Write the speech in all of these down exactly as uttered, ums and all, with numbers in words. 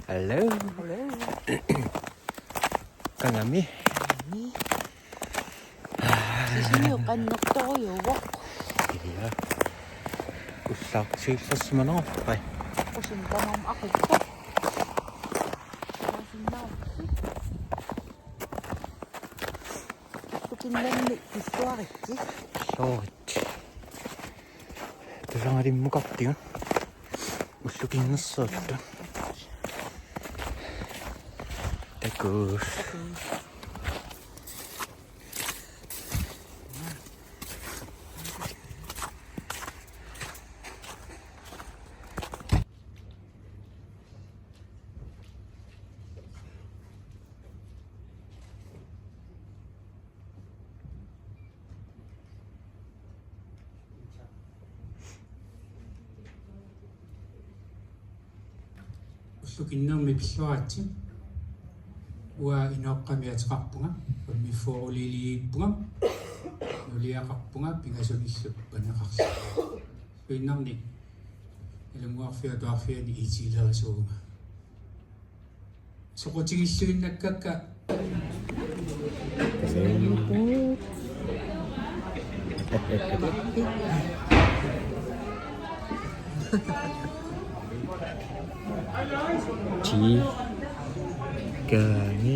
Hello. Hello. Qangami. Sisimiut qannertorujuuvoq. Ja. Ullaaq siullersimanerpai. Usin tamam aqippoq. Usin naam. Ullukinnermi pilluaritsi. Pilluaritsi. Tassanngalimmukartigut. Ullukinnersuuttut. Takuss. Takuss. Ullukinnermi pilluaritsi. Uanga inooqqami ateqarpunga, Amiiffooruliliippunga, nuliaqarpunga, pingasunillu paneqarlunga. Suinnarni Nalunnguarfiup Atuarfiani iitiilerisuuvunga. Soqutigilluinnakkakka. Ti. Gangi.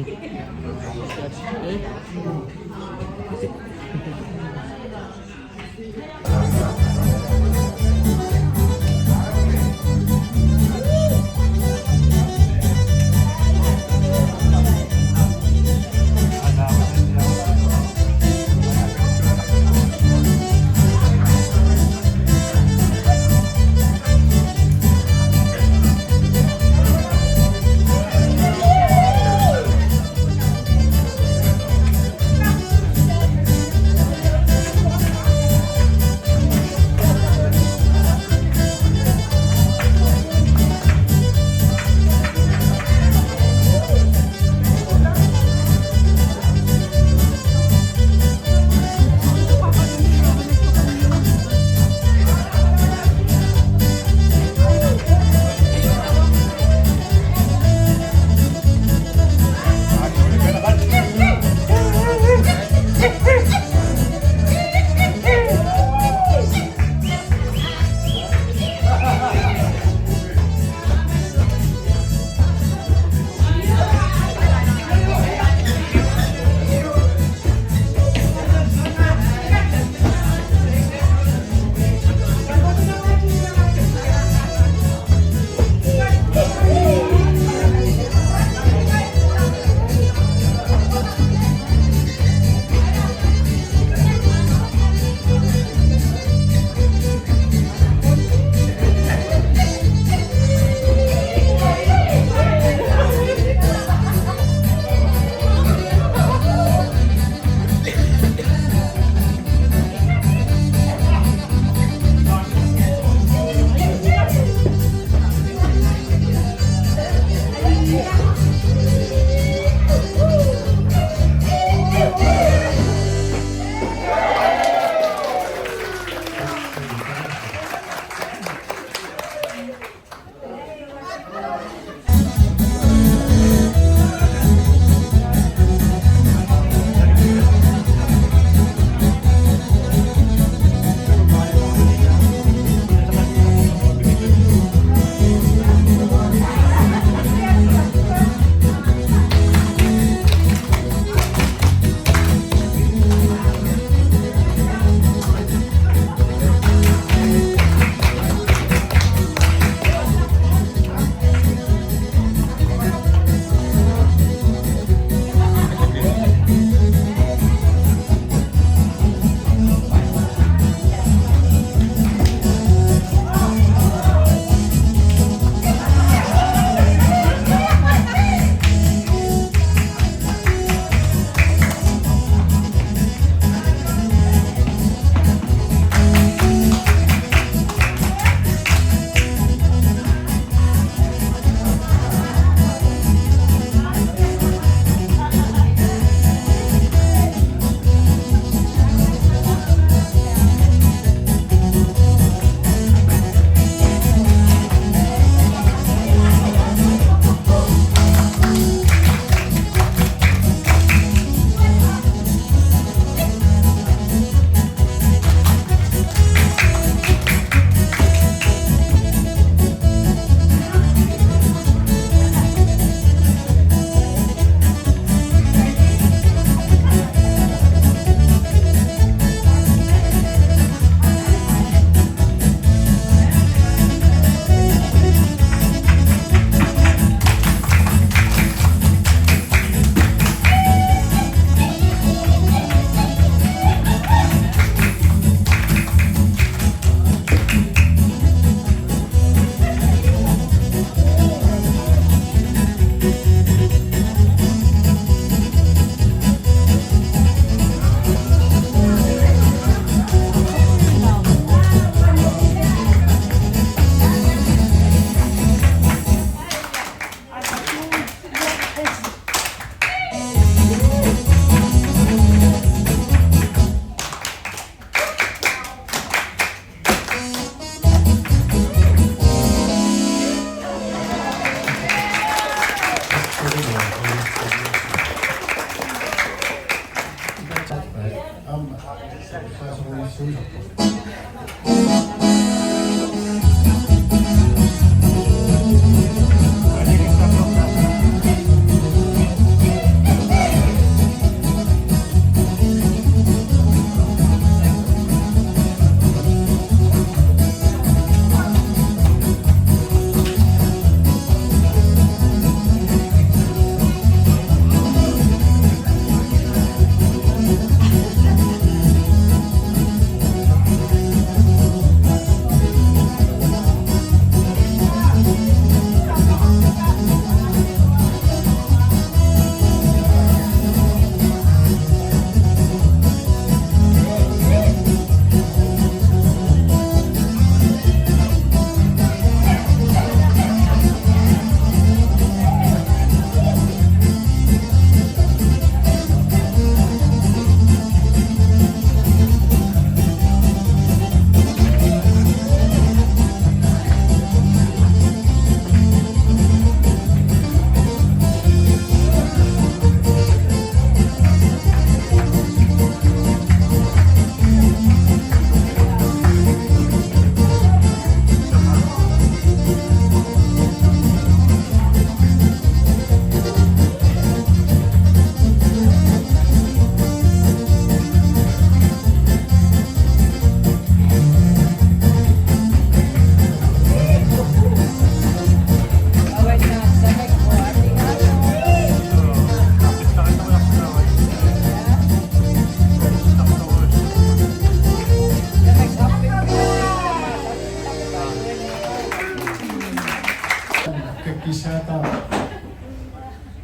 Kakkiissaata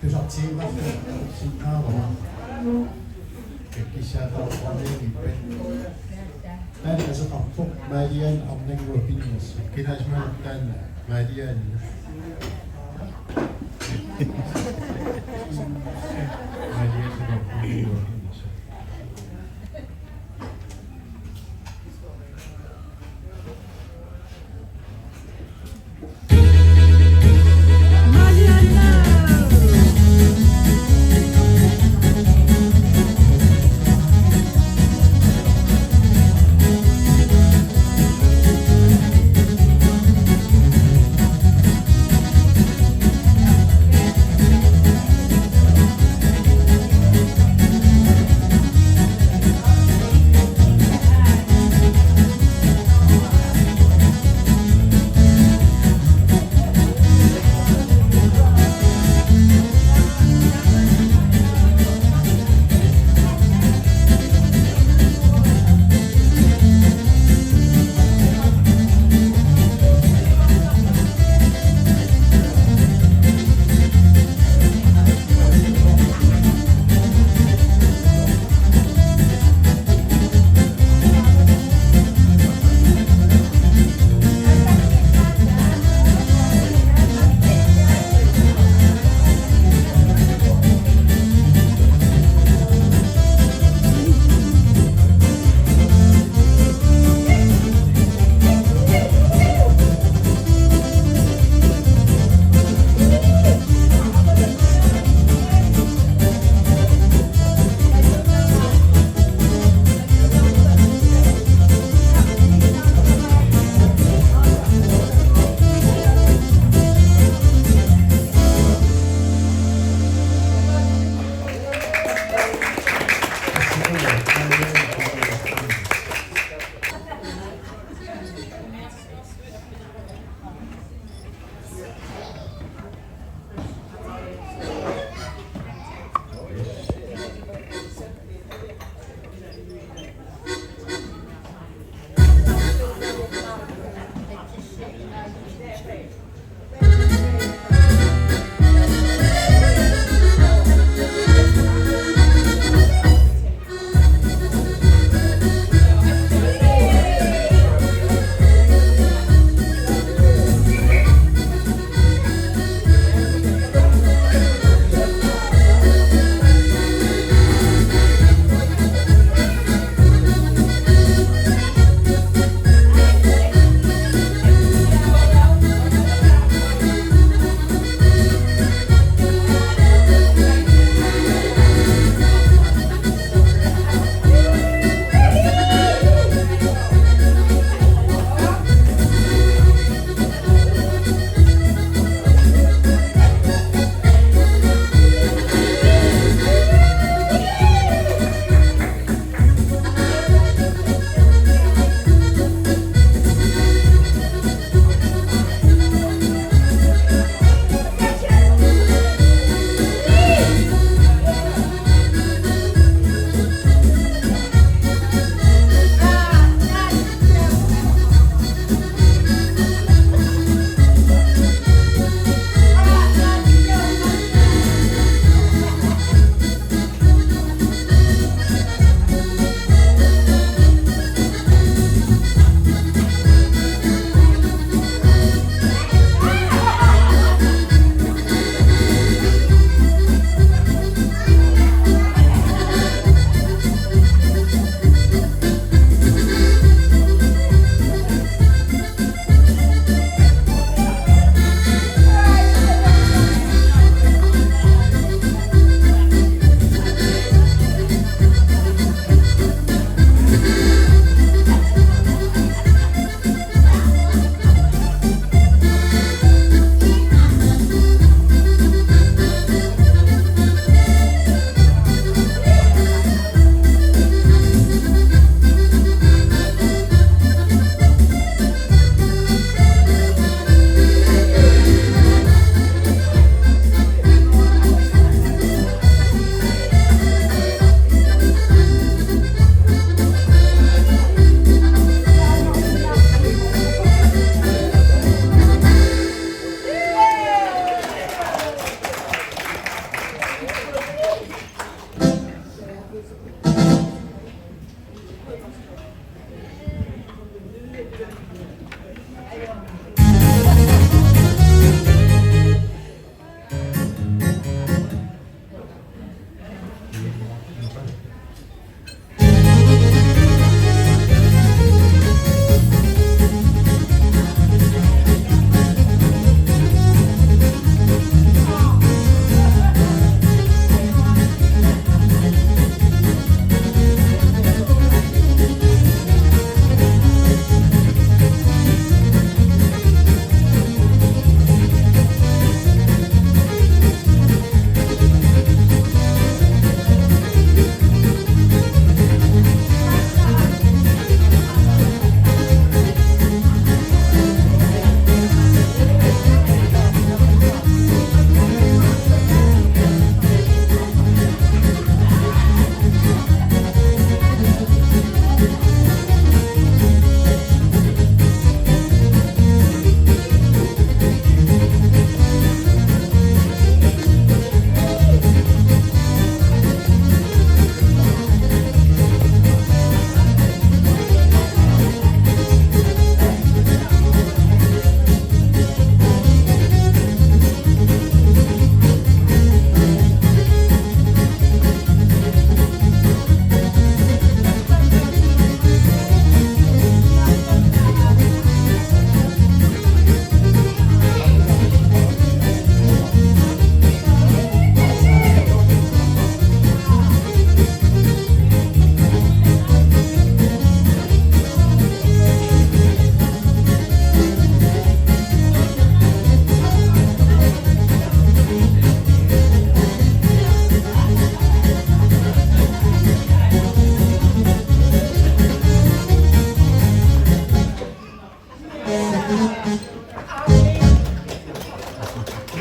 tusartiinnarlugu sinnaavara. Kakkiissaata orqaniippat. Taanna aseqarpoq Maalianna Arnannguaq Pinnersuaq. Kinaassuaq taanna Maalianna. Maalianna Arnannguaq Pinnersuaq.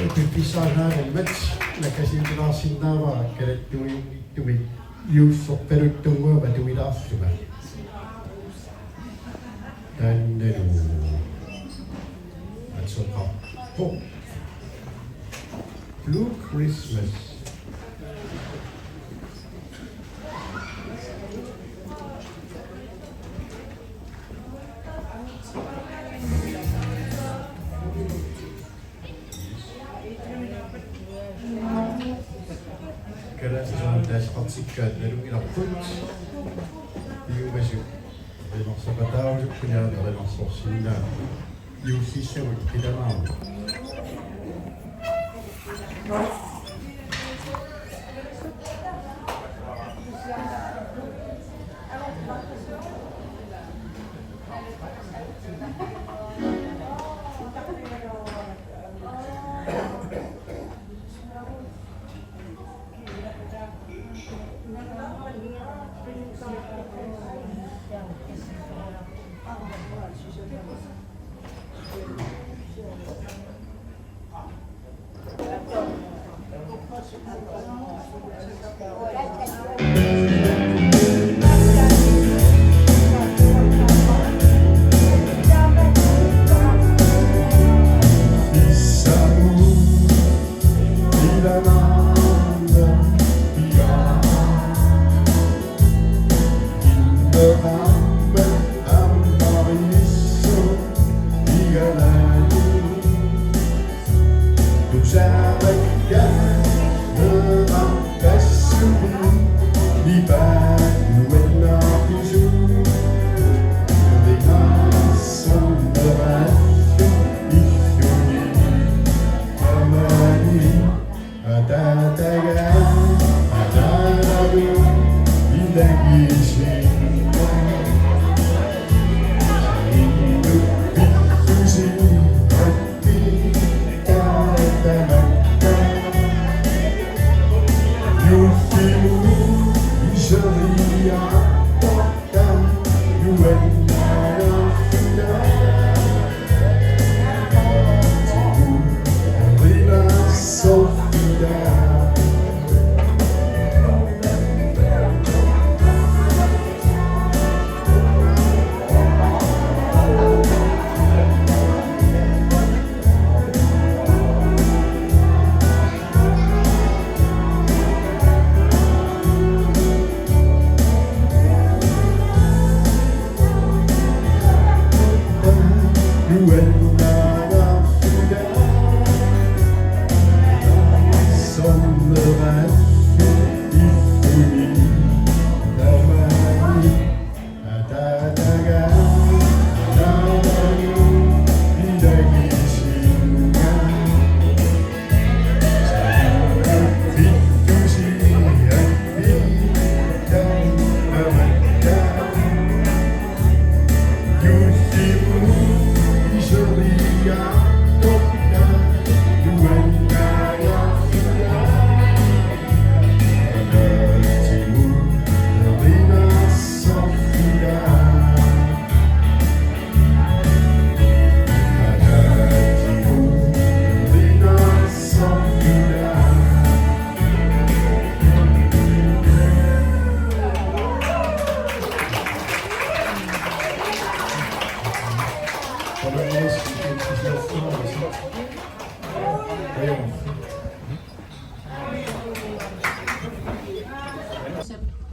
Piffissarnaarammat nakkasiutilaarsinnaavara kalattuinnittumik juussorpaluttunnguama tuilaarlunga. Taannalu ateqarpoq Blue Christmas. Kalaallit Nunaanni taasaqartikkaat nalunngilarput. Piumasut qimarsoqataarusukkunaat qimarsorsinnaapput. Juullissavut qilanaarmut.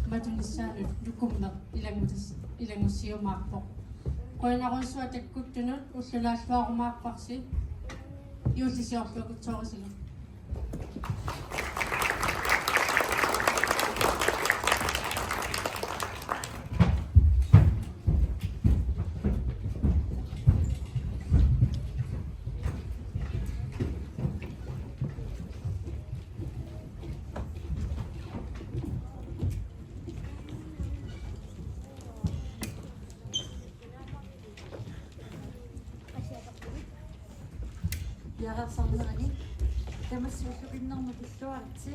Matunissaanut nukummeq ilanngutis-, ilanngussiumaarpoq. Qujanarujussuaq takkuttunut, ullunaalluarumaarparsi, juullisiorluakutsoorisilu. Piareersarnerani tamassi ullukinnermut illuaritsi.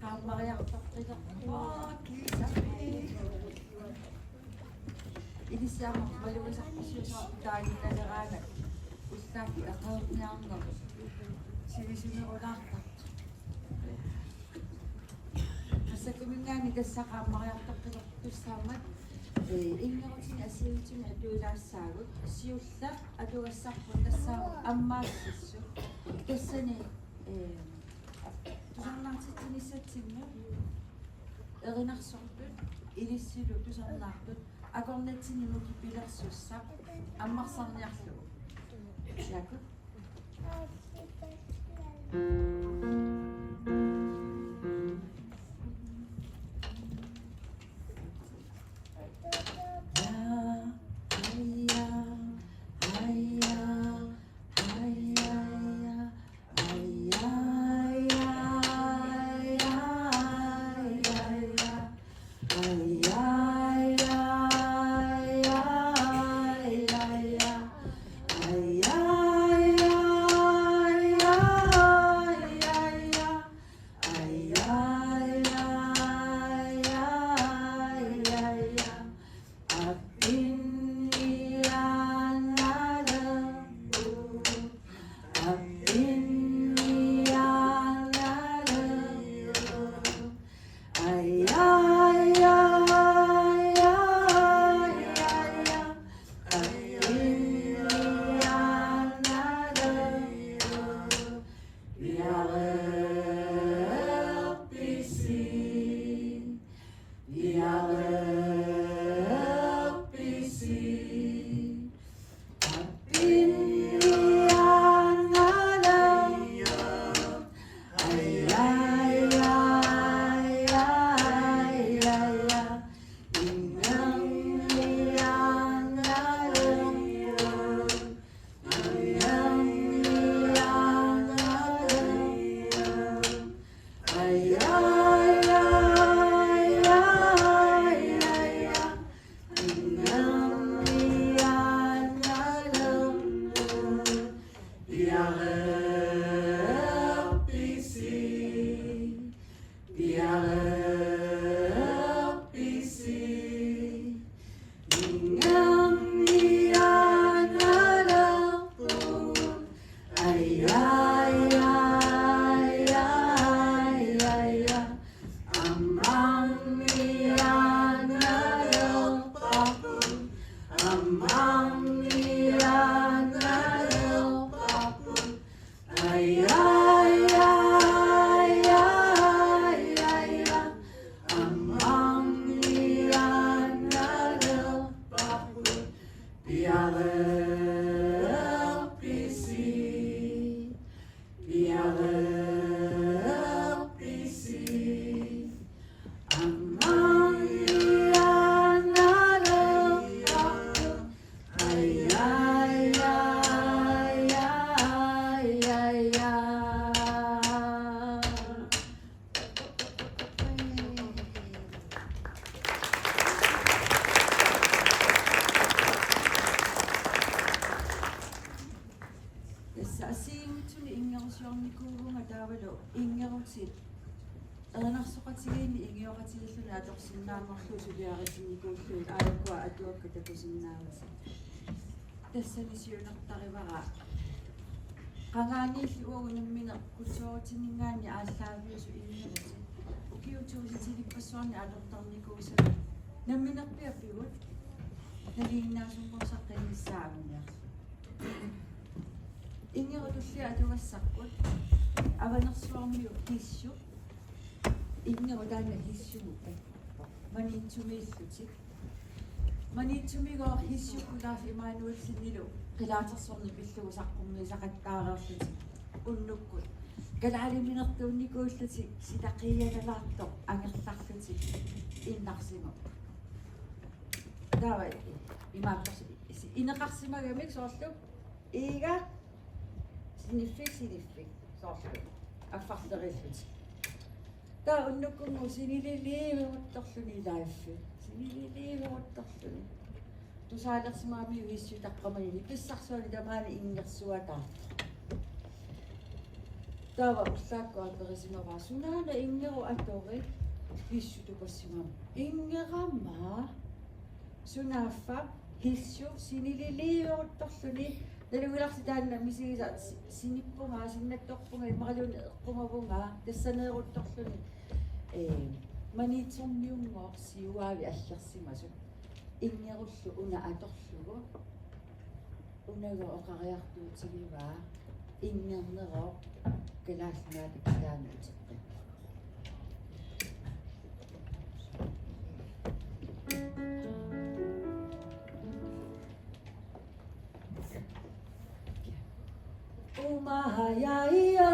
Qaammariartortilerpoq kiisami. Ilissiarmut malugisarpassuusarput taaginnaleraangat. Eqaarniarneq sivisunerulaartartoq. Tassakkuminngaanniit tassa qaammariartoqqilertussaammat, ee, inngerutinik assigiinngitsunik atuilaassaagut, siulleq atugassarput tassaavoq ammaassissut. Tassani, ee, tusarnaartitsinissatsinnut erinarsortut ilissilu tusarnaartut akornatsinni nukipilersussaq ammarsarniarlugu. Jaaku. Tassa assigiinngitsunik inngerusiornikuuvunga taavalu inngerutit erinarsoqatigiinni ingioqatigiilluni atorsinnaanerlugit suliarisinnikuullugit aajuku atuakkat takusinnaavasi. Tassani siunertarivara. Qangaaniilli uagut nammineq kulturitsinninngaanniit aallaaviusut inngerutit ukiut tuusintilippassuarni atortarnikuusagut namminerpiaq pivugut nalinginnaasunngorsaqqinnissaagut. Inngerut tulliat atugassarput avanersuarmiut hissut. Inngerut taanna hissumut Maniitsumiillutik. Maniitsumigooq hissut Gulaf Emanuelsenilu qilaatersorneq pillugu saqqummiisaqattaareerlutik unnukkut. Kalaaliminertuunnikuullutik sitaqiianalaartoq angerlarlutik innarsimavoq. Taava imaappoq ineqarsimagamik soorlu iiga siniffik siniffik soorlu affarlerillutik. Taava unnukkunngooq sinililiiveruttorluni live. Sinililiiveruttorluni. Tusaalersimagamiuk hissut taqqamani pissarsuani tamaani inngersuataartoq. Taava ullaakkut aperisimavara sunaana inngerut atorit hissut tupassimagami. Inngerama sunaaffa hissut sinililiiveruttorluni Nalugilarsi taanna misigisara si-, sinippunga, sinnattorpunga, imaluunniit eqqumavunga, tassaneeruttorluni. Ee, Maniitsormiunngooq siuaavik aggersimasoq. Inngerullu una atorlugu. Unagu oqariartuutigivaa. Inngernerooq Kalaallit Nunaata kitaani uteqqippoq. Umahajaja.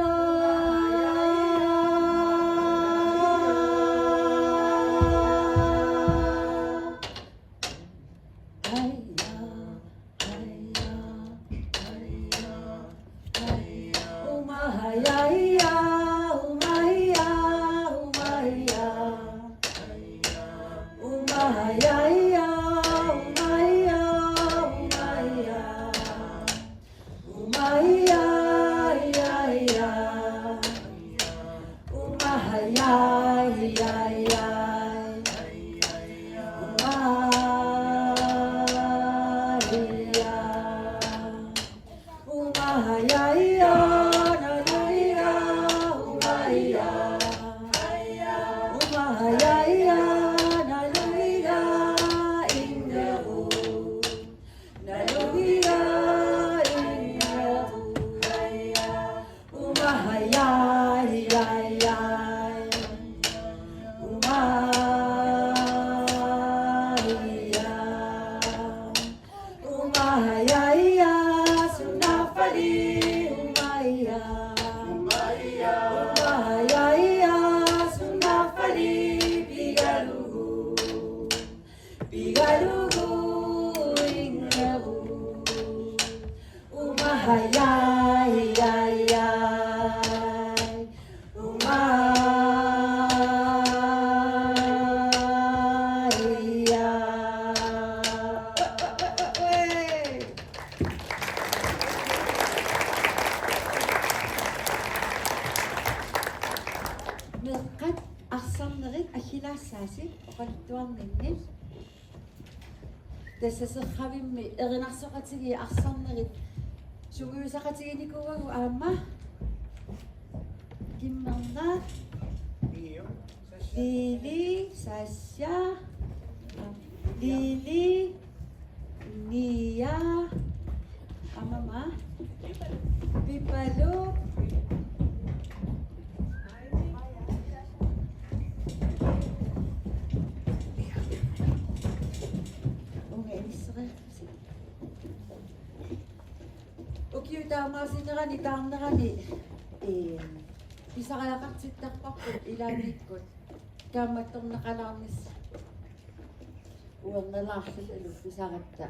Aja, aja, aja, aja. Umahajaja, umahaja, umahaja. Umahajaja, umahaja, umahaja. Umahajaja, ja, ja. Umahajaja, ja, ja. Umahajaja. Umahajaja, naluja, umahaja. Umahajaja, naluja, inngeru. Naluja, inngeru. Umahajaja, ja, ja. Umahajaja. Umahajaja, sunaaffa-li umahajaja. Umahajaja, sunaaffa-li pigalugu. Pigalugu inngeru. Umahajaja. Umahajaja. Meeqqat arsarnerit aggilaassaasi oqaluttuarninni. Tassa serravimmi erinarsoqatigiit arsarnerit sungiusaqatiginikuuagut aamma. Kimmerna? Lili, Sasha, Lili, Nia, aamma Pipalu. Uunga inissereerpusi. Ukiut taamaasinerani taarnerani, ee, pisariaqartittarparput ilaannikkut kaammattorneqalaarnissaq. Uernalaarlutalu pisaratta.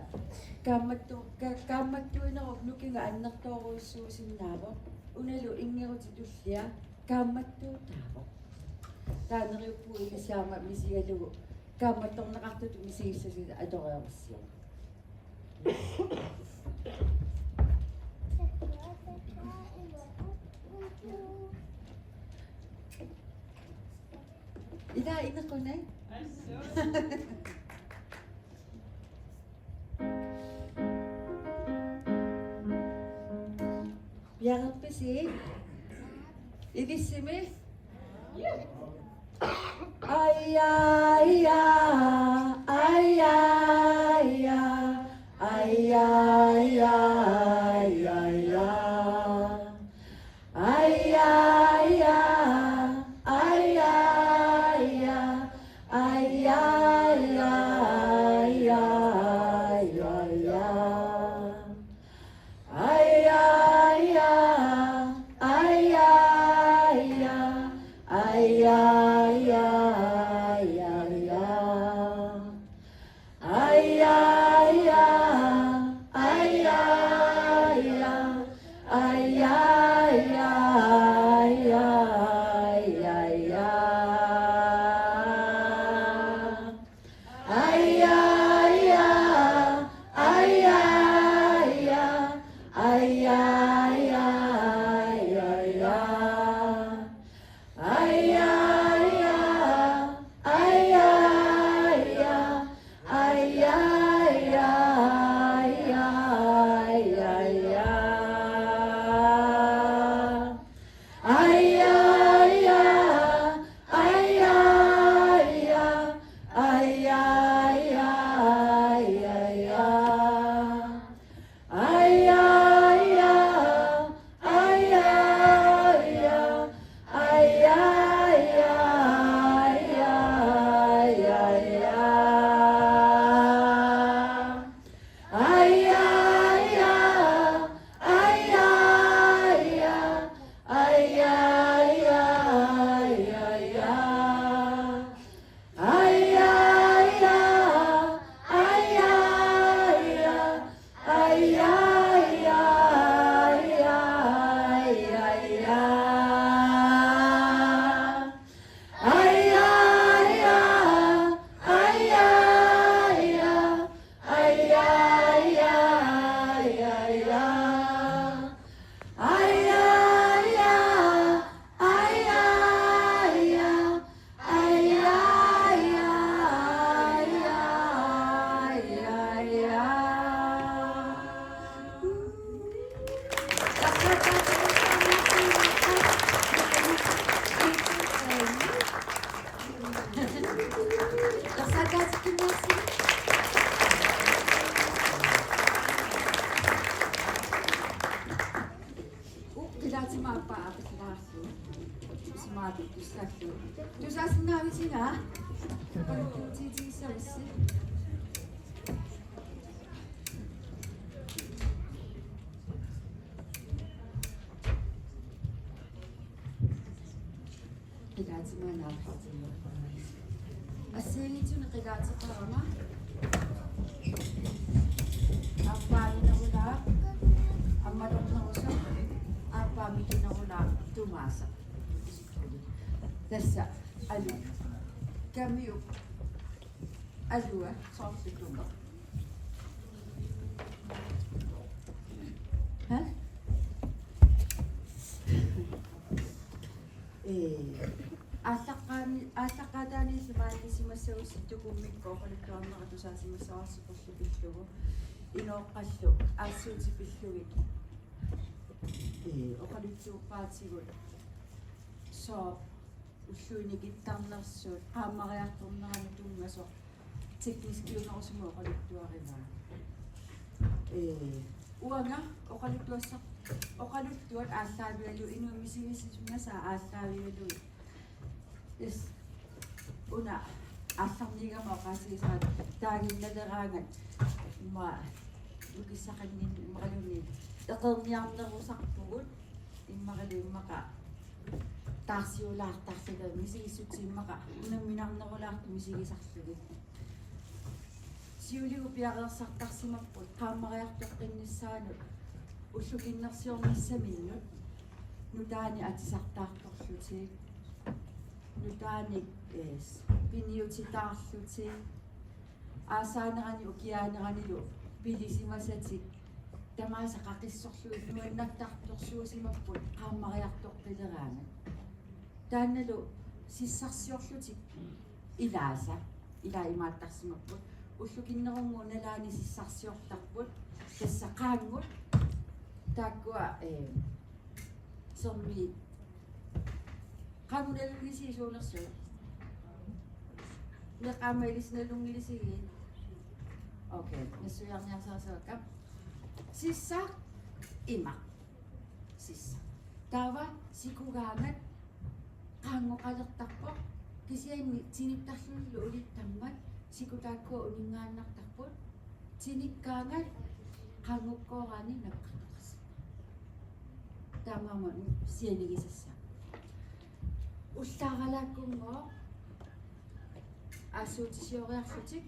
Kaammattu-, ka-, kaammattuinerup nukinga annertoorujussuusinnaavoq. Unalu inngerutit tullia kaammattuutaavoq. Taava neriuppugut ilissi aamma misigalugu kaammattorneqartutut misigissasutit atoreerussiuk. Ila inequnaq. Piareerpisi? Ilissimi? Aja, aja, aja, aja, aja, aja, aja, aja. Aja, aja, aja, aja, aja, aja, aja, aja. Aja, aja, aja, aja, aja, aja, aja. Aja, aja, aja, aja, aja, aja, aja, aja. Aja, aja, aja, aja, aja, aja, aja, aja. Aja, aja, aja, aja, aja, aja, aja, aja, aja. Tatima appa apilaarlu. Simaatu tussallu. Tusasinnaavisiga. Tiitigissavassi. Ilaatimaanaarlugu. Assigiinngitsunik qilaateqarama. Aappaaginerulaaq, ammalornerusoq, aappaa mikinerulaaq tumaasa. Tassa alu. Kamiuk. Alua, soorlu tunga. Ha? Ee, aallaqqaami-, aallaqqaataaniilli maalisimassagussi tukummikkut oqaluttuarnera tusaasimassavarsi qullippillugu. Inooqqallu aassuutipillugit. Ee, oqaluttuuppaatigut. Sooq ulluinnarni ikittarnersuut, qaammariartornerani tunngasoq, tekniskiunerusumik oqaluttuarivaa. Ee, uanga oqaluttuassaq, oqaluttuat aallaavigalugu, inuit misigissusimasai aallaavigalugit. Yes. Una aallarniigama oqaatigisara taaginnaleraangat immaqa nukissaqanngin-, immaqaluunniit eqeerniarnerusarpugut, immaqalu immaqa taarsiulaartarluta misigissutsit immaqa unamminarnerulaartut misigisarlugit. Siuligut piareersartarsimapput qaammariartoqqinnissaanut ullukinnersiornissaminnut nutaanik atisartaartorlutik, nutaanik, eh, piniutitaarlutik, aasaanerani ukiaaneranilu pilisimasatik tamaasa qaqissorlugit nuannaartartorsuusimapput qaammariartoqqileraangat. Taannalu sissarsiorlutik ilaasa, ilaa imaattarsimapput. Ullukinnerunngooq nalaani sissarsiortarput. Tassa qaanngut. Taakkua, eh, sermiit. Qaanngut nalunngilisiuk suunersut? Neqaama ilissi nalunngilisigit? Okay, nassuiarniarsarissavakka. Sissaq, imaq. Sissaq. Taava sikugaangat qaanngoqalertarpoq, kisianni tinittarlunilu ulittarmat siku taakkua uninngaannartarput, tinikkaangat qaanngukkooraanni naqqartoqarsinnaavoq. Taamaammat sianigisassaaq. Ullaaralaakkunngooq aassuutisioriarlutik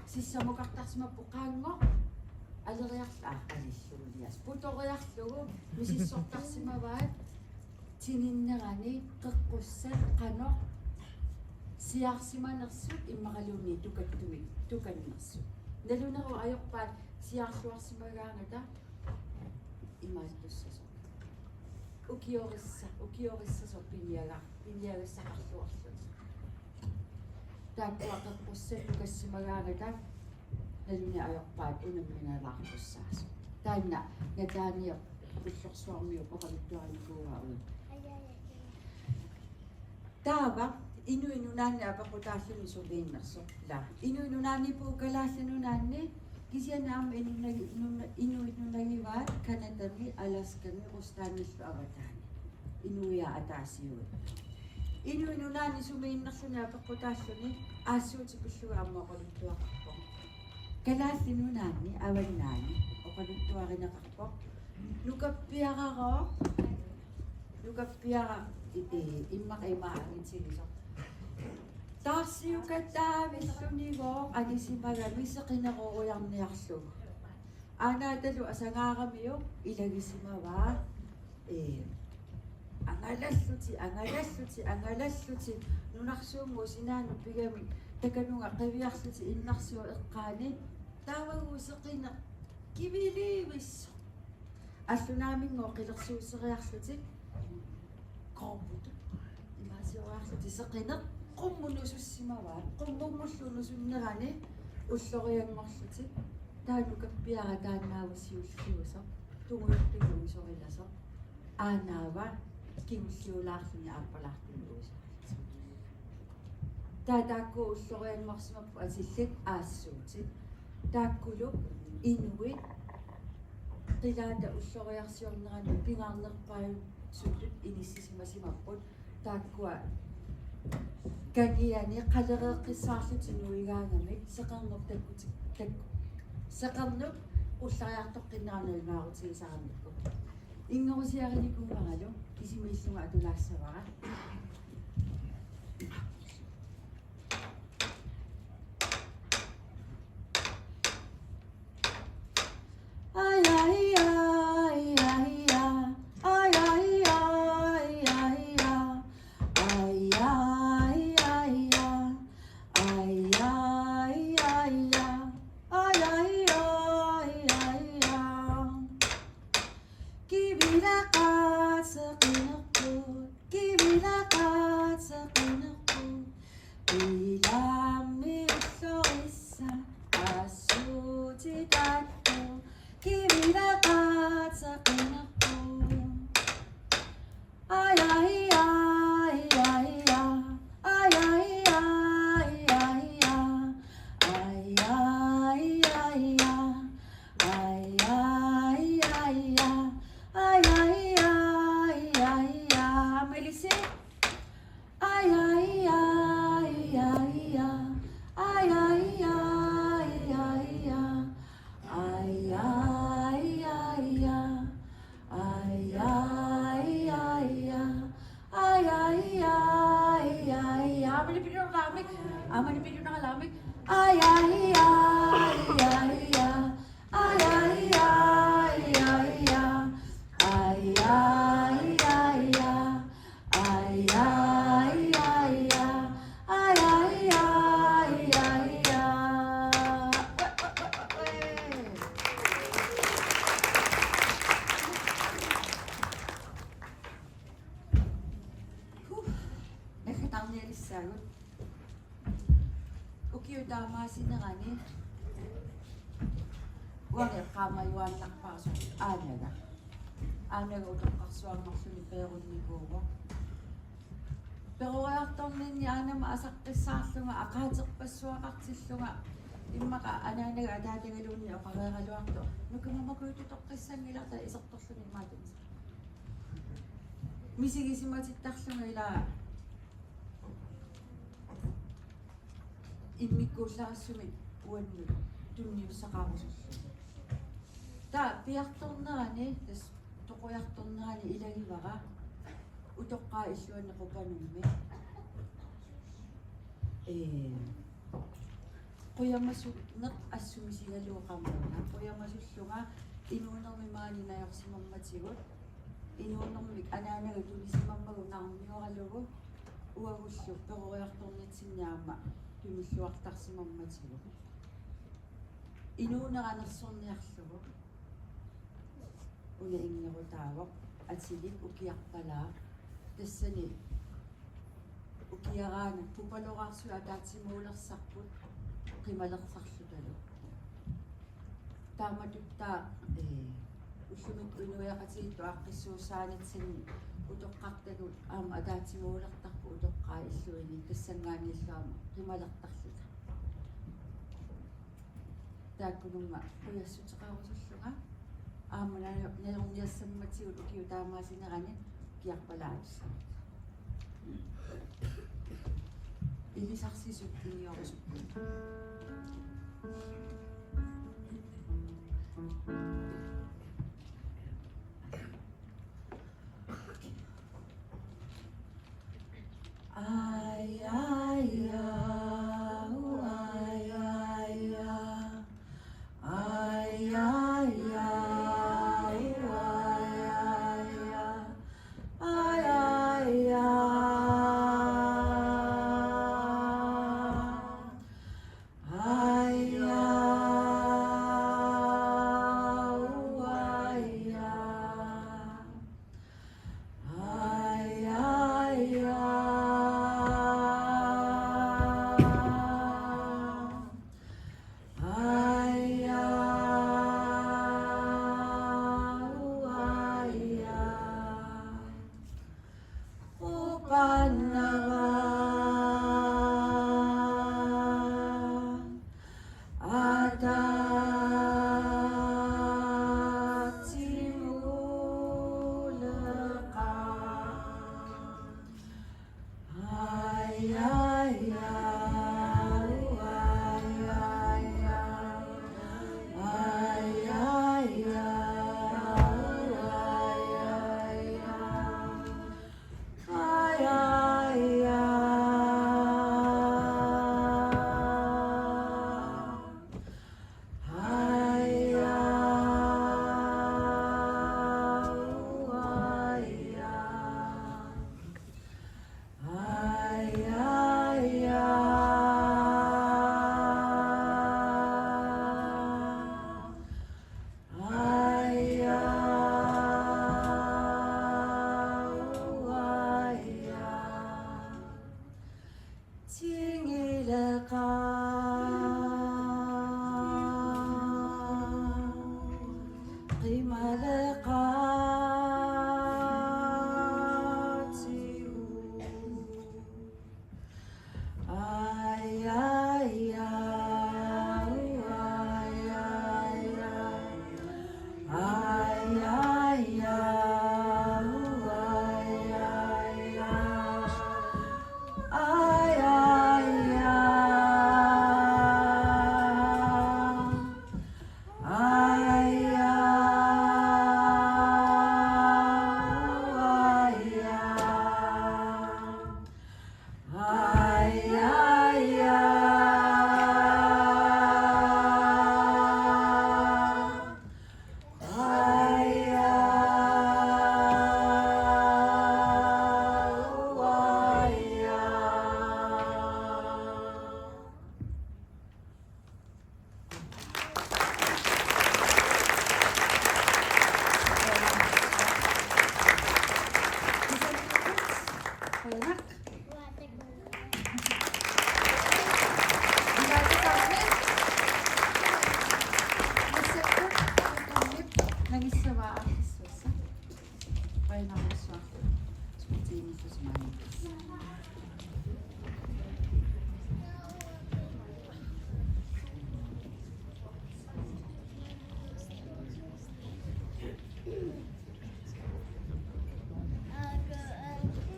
sissamukartarsimapput qaanngoq aleriarl-, aa, alillugu lias. Putoriarlugu misissortarsimavaat tininnerani qeqqussat qanoq siaarsimanersut immaqaluunniit tukattumik tukannersut. Nalunerup ajorpaat siaarluarsimagaangata imaattussasoq. Ukiorissa-, ukiorissasoq piniaga-, piniagassaqarluarlugu. Taakkua qeqqussat tukassimagaangata naluneq ajorpaat unamminalaartussaasoq. Taanna nataaniiq Kullorsuarmiut oqaluttuarinikuuaa uagut. Taava Inuit Nunaanni apeqqutaalluni sumiinnersoq. Ila Inuit Nunaanni puukalaalluni nunaanni kisianni aamma Inuit Nunagi-, Nuna-, Inuit Nunagivaat Canadami, Alaskami, Ruslandillu avataani. Inuiaat ataasiuit. Inuit Nunaanni sumiinnerluni apeqqutaalluni aassuutipillugu aamma oqaluttuaqarpoq. Kalaallit Nunaanni avannaani oqaluttuarineqarpoq. Nukappiararooq. Nukappiara-, i-, i-, immaqa ima angitigisoq. Taarsiukataavillunigooq anisimagami seqineroriarniarlugu. Aanaatalu asangaaramiuk ilagisimavaa. Ee, angalallutik, angalallutik, angalallutik. Nunarsuunnguup sinaanut pigamik takanunga qiviarlutik innarsuup eqqaani. Taavagu seqineq kivilivissoq. Allunaaminnguup qilersuuseriarlutik. Korput. Imaasioriarlutik seqineq qummut nusussimavaat. Qummunngullugu nusunnerani ullorianngorlutik. Taava nukappiara taannaavoq siulliusoq. Tungujortumik uisorilasoq. Aanaava kingulliulaarluni aappalaartumik uisorilasoq. Taava taakku ullorianngorsimapput atillit aassuutit. Taakkulu inuit qilaata ulloriarsiornerani pingaarnerpaajusutut inissisimasimapput. Taakkua kangiani qalereeqqissaarlutik nuigaangamik seqernup takkutik-, takku-, seqernup ullariartoqqinnerani nalunaarutigisaramikku. Inngorusiarinikuuaralu isumaqarlunga atulaassavara. Kivilaaqateqinerput, kivilaaqateqinerput, ilaammi ullorissat assut taakku, kivilaaqateqinerput. Ai, ai, ai, ai, ai. Ai, ai, ai, ai, ai. Ai, ai, ai, ai. Ai, ai, ai, ai, ai. Ai, ai, ai, ai, ai. Melissa. Ai, ai, ai, ai, ai. Ai, ai, ai, ai, ai. Ai, ai, ai, ai. Ai, ai, ai, ai. Ai, ai, ai, ai, ai. Aamma pilluarami. Aamma pilluarami. Ai, ai, ai, ai, ai. Ai, ai, ai, ai, ai. Ai, ai, ai, ai. Ai, ai, ai, ai. Ai, ai, ai, ai, ai. Huh. Naggatarnialissaagut. Ukiut taamaasinerani uanga eqqaamajuaannarpara soorlu aanaga. Aanaga utoqqarsuarnerluni peerunnikuuvoq. Peroriartorninni aanama asaqqissaarlunga, aqaaterpassuaqartillunga, immaqa anaanaga ataatagaluunniit oqareeraluartoq: Nukimmut makuututoqqissanngilaq, taava isertorluni imaattumisa. Misigisimatittarlunga ilaa immikkuullarissumik uannut tunniussaqarusullugu. Taava piartornerani, tassa toqoriartornerani ilagivara utoqqaat illuanni Qupanummi. Ee, qujamasunneq assut misigalugu qamuuna. Qujamasullunga inuunermi maani najorsimammatigut. Inuunermik anaanaga tunisimammagu narnioralugu, uagullu peroriartornitsinni aamma tunilluartarsimammatigut. Inuunera nersorniarlugu. Una inngerutaavoq, atilik ukiarpalaaq. Tassani ukiaraangat pupaloraarsuit ataatsimuulersarput qimalersarlutalu. Taamatuttaaq, ee, ullumikkut inuiaqatigiittut aaqqissuussaanitsinni utoqqartagut aamma ataatsimuulertarput utoqqaat illuini, tassanngaanniillu aamma qimalertarluta. Taakkununnga qujassuteqarusullunga aamma najo-, najorniassammatigut ukiut taamaasinerani ukiarpalaaq. Ilisarsisut iniorusukkut. Ai, ai, au, ai, ai, au. Ai, ai, ai, au, ai, ai, au. Ai, ai, au. Ai, au,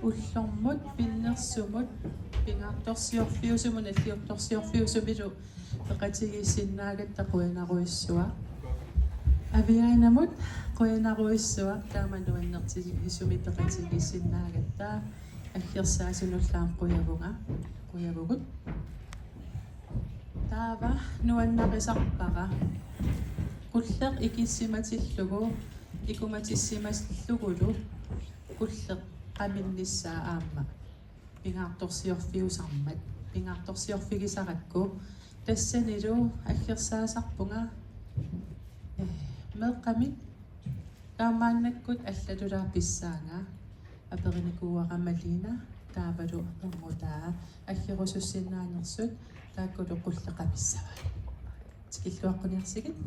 Ullormut pinnersumut pingaartorsiorfiusumut nalliuttorsiorfiusumilu peqatigiissinnaagatta qujanarujussuaq. Aviaanamut qujanarujussuaq taama nuannertigisumik peqatigiissinnaagatta. Aggersaasunullu aamma qujavunga, qujavugut. Taava nuannarisarpara. Qulleq ikissimatillugu, ikumatissimallugulu qulleq qaminnissaa aamma. Pingaartorsiorfiusarmat. Pingaartorsiorfigisarakku. Tassanilu aggersaasarpunga. Eh, meeqqamik. Taamaannakkut allatulaarpissaanga. Aperinikuuara Malina, taavalu Ermutaa, aggerusussinnaanersut, taakkulu qulleq qamissavaat. Tikilluaqquniarsigit.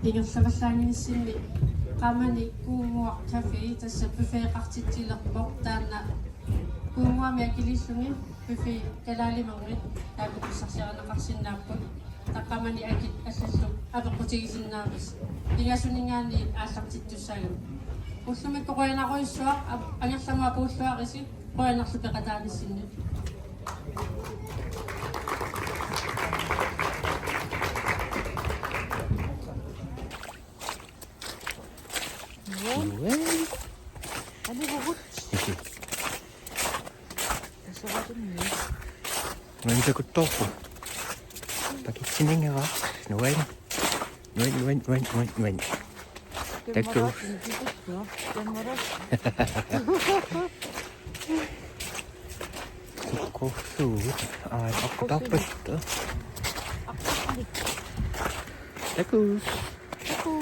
Ingerlavallaannginnissinni Qamani Kuunnguaq Café tassa buffeteqartitsilerpoq, taanna Kuunnguami akiliilluni buffet kalaalimerngit taakku pissarsiarineqarsinnaapput. Taqqamani akit allallu apeqqutigisinnaavasi. Pingasuninngaanniit aallartittussaagami. Ullumikkut qujanarujussuaq, ap-, angerlamut apuulluarisi, qujanarlu peqataanissinni. Nuan. Nuan. Anivugut. Tassavatunni. Nuan takuttorpu. Pakitsininngaaq. Nuan. Nuan, nuan, nuan, nuan, nuan. Takku. Tammara. Sukkusuut. Aa, akkutarpattu. Takku. Takku.